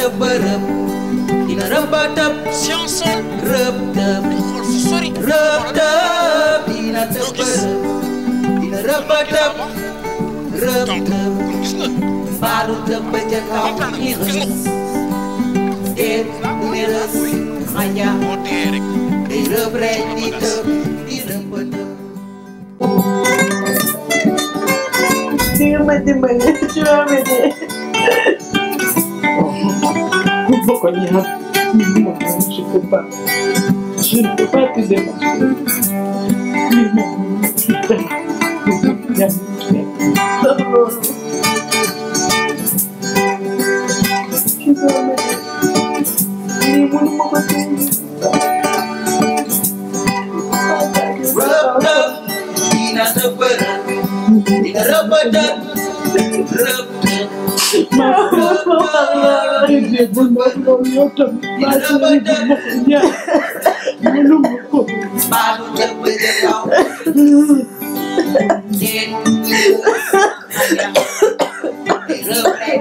tëb rëb dina rëb tëb science rëb tëb xool fu sori rëb tëb dina tëb rëb dina rëb tëb rëb tëb gis nga baadu tëb ba ca kaw ni rës déet mu ne rës xaja moo dee rek di rëb rek di tëb di rëb tëb Dimbali, tu vas m'aider. Pourquoi qu'on y a? Non, je ne peux pas. Je ne peux pas te démontrer. Tu vas m'aider. rëb tëb dina tëb rëb dina rëb tëb rëb tëb baadu tëb ba ca kaw déet di rëb rek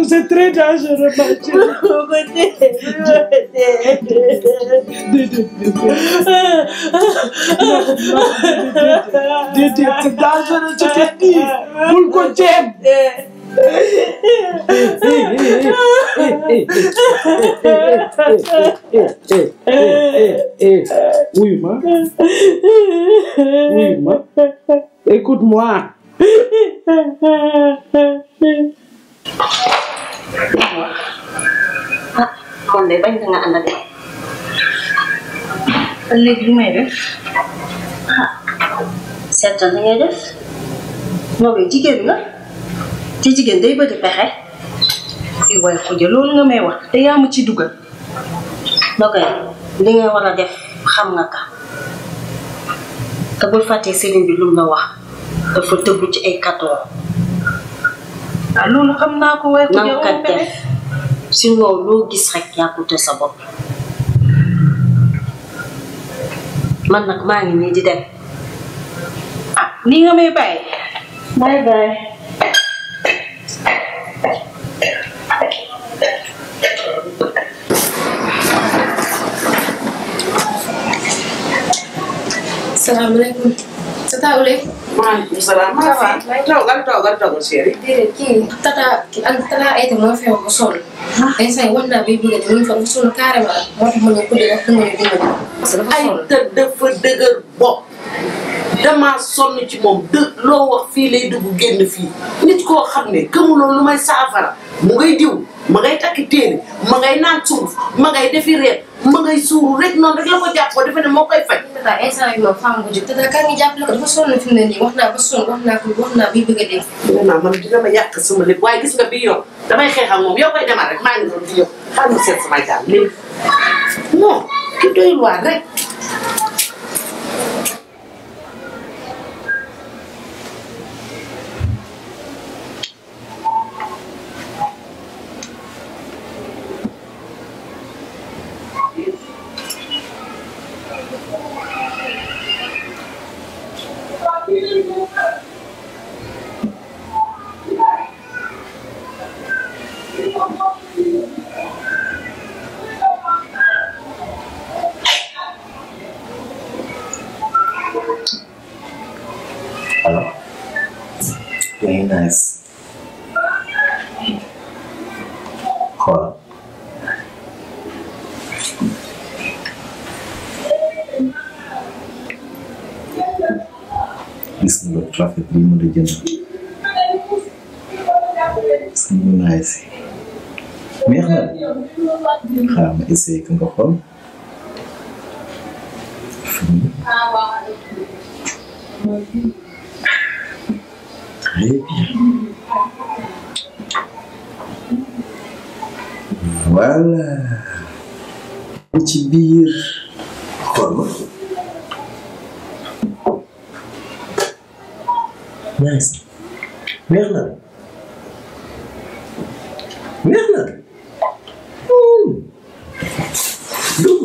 C'est très dangereux, c'est dangereux, je t'ai dit. Vous le connaissez. Oui, ma. Oui, ma. Écoute-moi. Ah, kon de bañ nga ànd ak léegi lu may def ah seetal li ngay def loolu jigéen nga te jigéen day bëgg pexe i way xuja loolu nga may wax te yaa ma ci dugal ok li nga war a def xam nga ka te bul fàttee sëriñ bi lu mu la wax dafa tëbb ci ay katoor ah loolu xam naa ko way xuja nan ka def sinon loo gis rek yaa ko te sa bopp man nag maa ngi nii di dem ah nii nga may bàyyi bye bye Assalamualaikum. Tata Ule. Waalaikumsalam. Toogal chéri. Déedéet kii tata tata ay mo fi ko sol. Instant won na bi bëgg di ñu fa sol carrément moo tax ma ñu ko di wax ñu dimbali parce que dafa sol. Ay dafa dëgër bopp. Dama sonn ci moom loo wax fii lay dugg génn fii nit koo xam ne gëmuloo lu may saafara mu ngay diw ma ngay takki téere ma ngay naan sunguf ma ngay defi reet ma ngay suuru rek noonu rek la ko jàppoo defe ne moo koy faj. Tata instant yi moom femme bu jóg tata kan ngi jàppale ko dafa sonn fi mu ne nii wax naa ba sonn wax naa bi bëgg a dee. vraiment man dina ma yàq sama lépp waaye gis nga bii yow damay xeex ak moom yow koy demal rek maa ngi doon di yow xaaral ma seet sama jàmm léegi non ki doy waar rek. Very nice. Xoolal. Gis nga rafet bi mu la jënd. Gis nga nice. Neex na de. Xaaral ma essayer ko nga xool. Très bien. Voilà. Ci biir xool ma. nice neex na dugg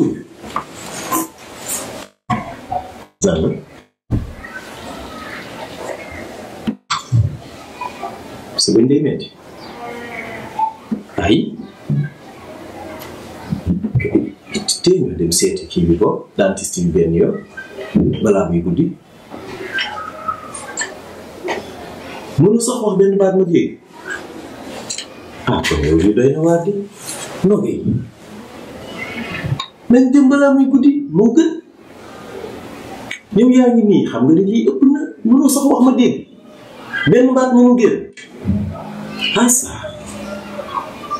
zàll sa bañ day metti ay tey nga dem seeti kii bi ko dentiste bi benn yoon balaa muy guddi mënu sax wax benn baat ma dégg kon yow li doy na waar di nogay nañ dem balaa muy guddi moo gën yow yaa ngi nii xam nga ne lii ëpp na mënu sax wax ma dégg benn baat mënu génn ça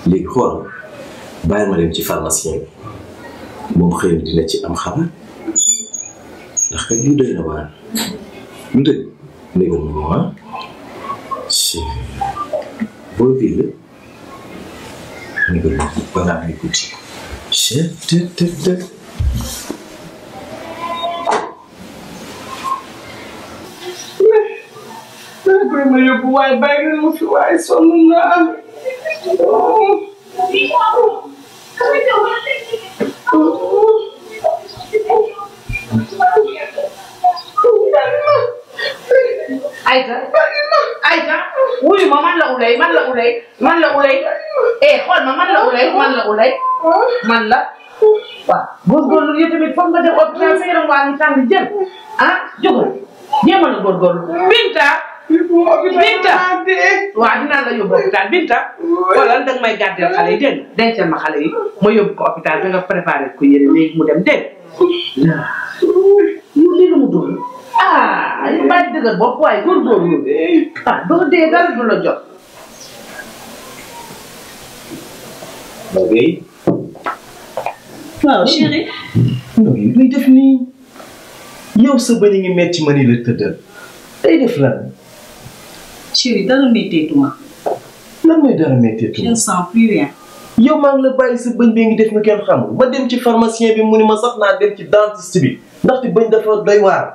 léegi xool bàyyi ma dem ci pharmacien bi moom xëy na dina ci am xabaar ndax kat lii doy na waar lu dëgg négal ma moom boo bii la négal ma balaa muy guddi koy ma yóbbu waaye bàyyi leen ma fi waaye sonn naa Aïda wuyu ma man la Ulay xool ma man la Ulay man la waaw góorgóorlu yow tamit foog nga def hôpital sa yaram waa ngi tàng jël jógal jéem a la góorgóorlu Binta waaw dinaa la yóbbu hôpital Binta xoolal danga may gàddeel xale yi dégg dencal ma xale yi ma yóbbu ko hôpital da nga préparé ko yére léegi mu dem dégg yow lii la mu doon yow bàyyi dëgër bopp waaye góorgóorlu doo dee dara du la jot Nogay waaw chéri Nogay luy def nii yow sa bëñ ngi metti ma ni la tëddal day def lan chéri dara metteetuma lan mooy dara metteetuma je ne sens plus rien yow maa ngi la bàyyi sa bëñ bee ngi def na kenn xamul ma dem ci pharmacien bi mu ni ma sax naa dem ci dentiste bi ndaxte bëñ dafa doy waar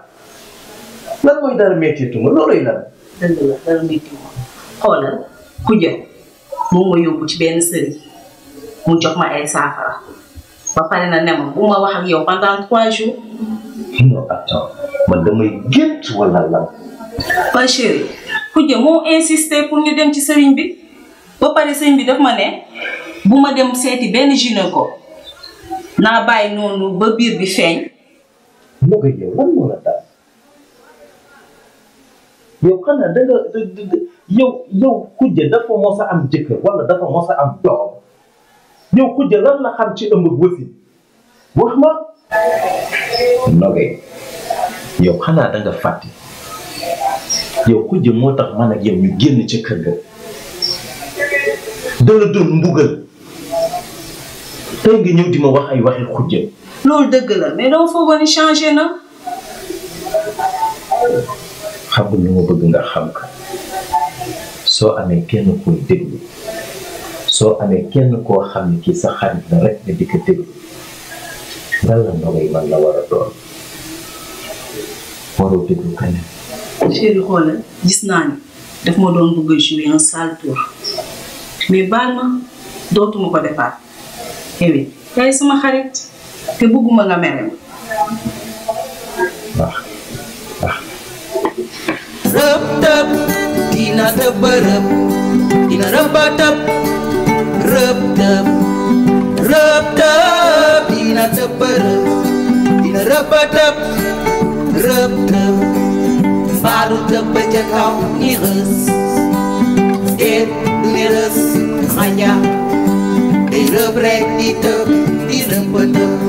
lan mooy dara metteetuma looloy lan dëgg la dara metteetuma xoolal ku jël moom ma yóbbu ci benn sëriñ mu jox ma ay saafara ba pare na ne ma bu ma wax ak yow pendant 3 jours. non attends man damay gént wala lan. ba chéri Koudia moo insisté pour ñu dem ci sëriñ bi ba pare sëriñ bi daf ma ne bu ma dem seeti benn gynéco naa bàyyi noonu ba biir bi feeñ. moo koy yow lan moo la daal yow xanaa da nga yow Koudia dafa mos a am jëkkër wala dafa mos a am doom yow Koudia lan la xam ci ëmb wësi wax ma. Nogay yow xanaa da nga fàtte yow Koudia moo tax man ak yow ñu génn ca kër ga da la doon mbugal tey nga ñëw di ma wax ay waxi Koudia. loolu dëgg la mais dama foogoon ni changé na. xam nga lu ma bëgg nga xam ka soo amee kenn koy déglu soo amee kenn koo xam ne kii sa xarit la rek nga di ko déglu lan la Nogay man la war a doon waroo déglu keneen. chéri xoolal gis naa ni daf ma doon bëgg a jouer un sale tour mais baal ma dootuma ko defaat ewi yaay sama xarit te bëgguma nga mere ma. waaw waaw. rëb tëb dina tëb rëb dina rëb tëb rëb tëb rëb tëb dina tëb rëb dina rëb tëb rëb tëb mbaalu tëb ca kaw ni rës déet du ni rës xanja day rëb rek di tëb di rëb tëb